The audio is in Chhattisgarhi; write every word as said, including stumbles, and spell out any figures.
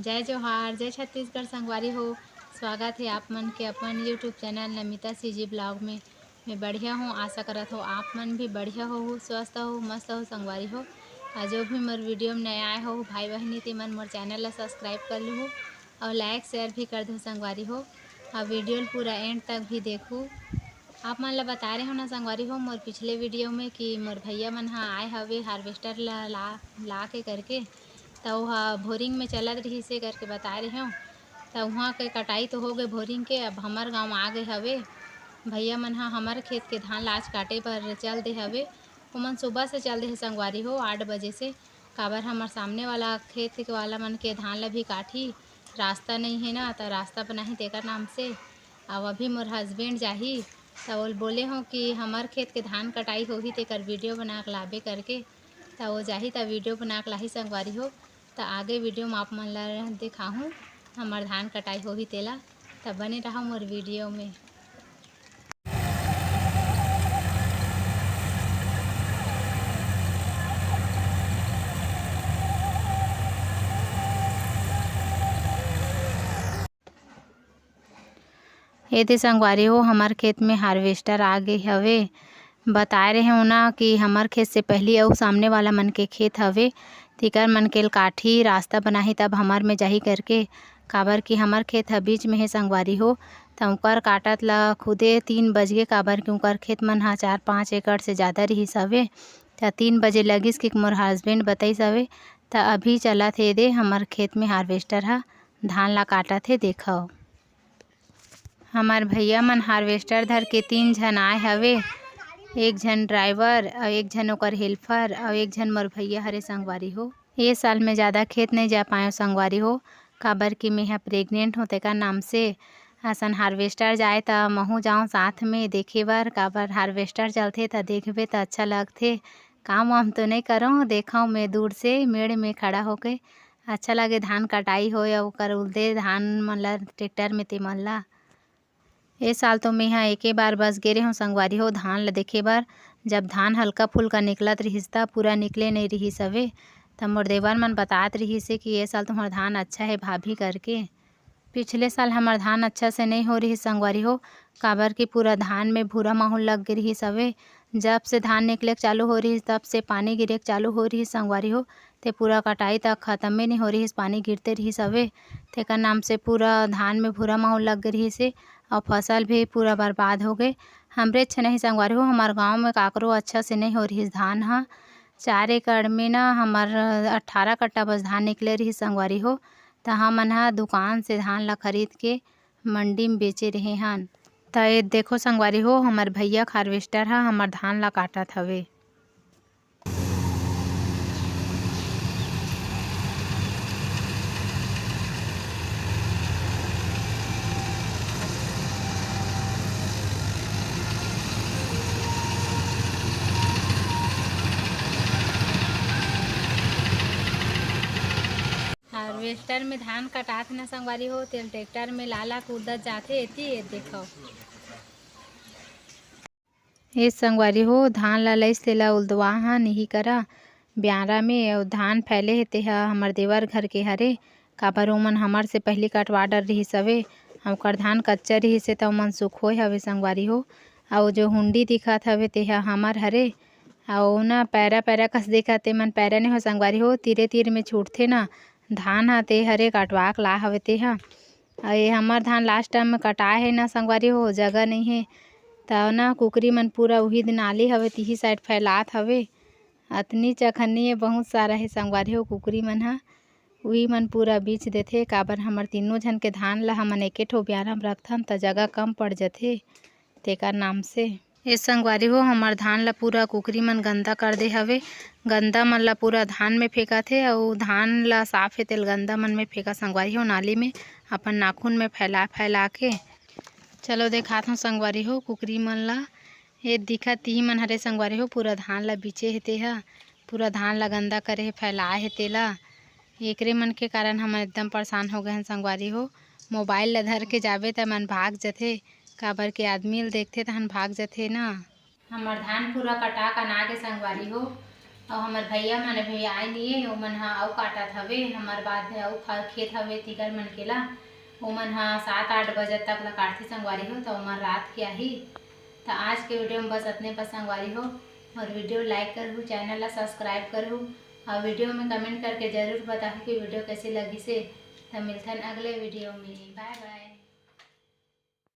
जय जोहार, जय छत्तीसगढ़ संगवारी हो। स्वागत हे आप मन के अपन YouTube channel Namita CG blog में। मैं बढ़िया हूँ, आशा करत हो आप मन भी बढ़िया हो, स्वस्थ हो, मस्त हो संगवारी हो। और जो भी मोर वीडियो में नया आए हो भाई बहिनी, ते मन मोर चैनल ला सब्सक्राइब कर लूहू और लाइक शेयर भी कर दो संगवारी हो। और वीडियो ल पूरा एंड तक भी देखू। आप मन ला बता रहे हो ना संगवारी हो मोर पिछले वीडियो में कि मोर भैया मन ह आए हवे हार्वेस्टर ला, ला, ला के करके, त ओहा बोरिंग में चलत रहिस हे करके बता रहे हो। त उहाँ के कटाई तो हो गए बोरिंग के, अब हमर गांव आ गए हवे। भैया मन ह हमर खेत के धान ला आज काटे बर चल दे हवे। ओमन सुबह से चल दे हे संगवारी हो, आठ बजे से, काबर हमर सामने वाला खेत के वाला मन के धान ला भी काटही, रास्ता नहीं है ना, त रास्ता बनाही तेकर नाम से। अब अभी मोर हस्बैंड जाही, त ओल बोले हो कि हमर खेत के धान कटाई होही तेकर वीडियो बना के लाबे करके, त वो जाही त वीडियो बना के लाही संगवारी हो। त आगे वीडियो में आप मन ला दिखाहूँ हमर धान कटाई होही तेला, त बने रहा मोर वीडियो में। एदे संगवारी हो, हमर खेत में हार्वेस्टर आ गे हवे। बताए रहे हो ना कि हमर खेत से पहली अउ सामने वाला मन के खेत हवे, तिकर मन के ल काटही, रास्ता बनाही, तब हमर में जाही करके। काबर कि हमर खेत ह बीच में हे संगवारी हो, त उंकर काटत ल खुदे तीन बज गे, काबर कि उंकर खेत मन ह चार पाँच एकड़ से ज़्यादा रिहिस हवे। त तीन बजे लगिस कि मोर हस्बैंड बतइस हवे। त अभी चलत हे दे हमर खेत में हार्वेस्टर ह धान ला काटत हे, देखव। हमर भैया मन हार्वेस्टर धर के तीन झन आए हवे, एक झन ड्राइवर अउ एक झन ओकर हेल्पर अउ एक झन मोर भैया हरे संगवारी हो। ए साल में ज़्यादा खेत नहीं जा पाएव संगवारी हो, काबर कि मेंहा प्रेग्नेंट हों तेकर नाम से। असन हार्वेस्टर जाए त महूँ जाऊँ साथ में देखे बर, काबर हार्वेस्टर चलथे त देखबे त अच्छा लगथे। काम वाम तो नहीं करों, देखव मैं दूर से मेड़ में खड़ा होके, अच्छा लगे धान कटाई होय अउ ओकर उलदे धान मन ला ट्रैक्टर में ते मन ला। ए साल तो मेंहा एके बार बस गे रेहेंव संगवारी हो धान ल देखे बर। जब धान हल्का फुल्का निकलत रिहिस त पूरा निकले नइ रिहिस हवे, त मोर देवर मन बतात रिहिस हे कि ए साल तुम्हर धान अच्छा हे भाभी करके। पिछले साल हमर धान अच्छा से नइ हो रिहिस संगवारी हो, काबर कि पूरा धान में भूरा माहू लग गे रिहिस हवे। जब से धान निकले के चालू हो रिहिस तब से पानी गिरे के चालू हो रिहिस संगवारी हो, ते पूरा कटाई तक खतमे नइ हो रिहिस, पानी गिरते रिहिस हवे। तेकर नाम से पूरा धान में भूरा माहू लग गे रिहिस हे अउ फसल भी पूरा बर्बाद हो गे। हमरे अच्छा नहीं संगवारी हो, हमर गांव में काकरो अच्छा से नहीं हो रिहिस धान ह। चार एकड़ में ना हमर अट्ठारह कट्टा बस धान निकले रिहिस संगवारी हो, त हमन ह दुकान से धान ला खरीद के मंडी में बेचे रहे हन। त ये देखो संगवारी हो, हमर भैया हार्वेस्टर ह हमर धान ला काटत हवे। हार्वेस्टर में धान कटात न संगवारी हो, तेल ट्रैक्टर में लाला कूदत जाथे। एती ए देखो, ए संगवारी हो, धान ला लइस तेला उलदवा हन इही करा ब्यारा में, अउ धान फैले हे तेहा हमर देवर घर के हरे, काबर ओमन हमर से पहिली कटवा डर रिहिस हवे। ओकर धान कच्चा रिहिस हे त ओमन सुखोय हवे संगवारी हो। अउ जो हुंडी दिखत हवे तेहा हमर हरे, अउ ना पैरा पैरा कस दिखत, तेमन पैरा नहीं हो संगवारी हो, तीरे तीर में छूटथे ना धान ह, ते हरे कटवा के ला हवे तेहा। अउ ये हमर धान लास्ट टाइम में कटाए हे ना संगवारी हो, जगह नहीं हे, त ना कुकरी मन पूरा उही दिन आली हवे, तिही साइड फैलात हवे। अतनी चखन्नी ये बहुत सारा हे संगवारी हो कुकरी मन ह, उही मन पूरा बीछ देथे। काबर हमर तीनों झन के धान ल हमन एके ठो बियारा म रखथन, त जगह कम पड़ जथे, तेकर नाम से। ए संगवारी हो, हमर धान ल पूरा कुकरी मन गंदा कर दे हवे। गंदा मन ल पूरा धान में फेंकत हे, अउ धान ल साफ हे तेल गंदा मन में फेंका संगवारी हो, नाली में अपन नाखून में फैला फैला के। चलो देखात हूँ संगवारी हो, कुकरी मन ल। ए दिखत तिही मन हरे संगवारी हो, पूरा धान ल बिचे हे तेहा, पूरा धान ल गंदा करे हे, फैलाए हे तेला। एकरे मन के कारण हमन एकदम परेशान हो गए हन संगवारी हो। मोबाइल ल धर के जाबे त मन भाग जथे, काबर के आदमी ल देखथे तहन भाग जथे ना। हमर धान पूरा कटा कना के संगवारी हो, अउ हमर भैया मन अभी आए नहीं है, ओमन ह अउ काटत हवे, हमर बाद में अउ खेत हवे तिकर मन के ला, ओमन ह सात आठ बजे तक ला काटथे संगवारी हो, त ओमन रात के आही। त आज के वीडियो में बस अतने बस संगवारी हो, अउ वीडियो like करहू, चैनल ला subscribe करहू, अउ वीडियो में comment करके जरूर बताहू कि वीडियो कैसे लगिसे। त मिलथन अगले वीडियो में, bye bye।